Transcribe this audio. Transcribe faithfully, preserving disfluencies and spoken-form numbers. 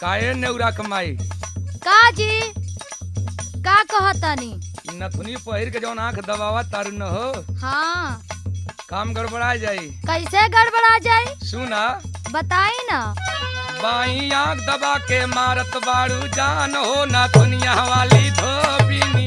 आए नेउरा कमाई। का जी? का कहतनी? ई नथुनी पहिर के जौन आँख दबावा तारू न हो, हाँ। काम गड़बड़ा जाई। कैसे गड़बड़ा जाई? सुना। बताई ना। बाई आँख दबा के मारत बाड़ू जान हो, नथुनिया वाली धोबिनी।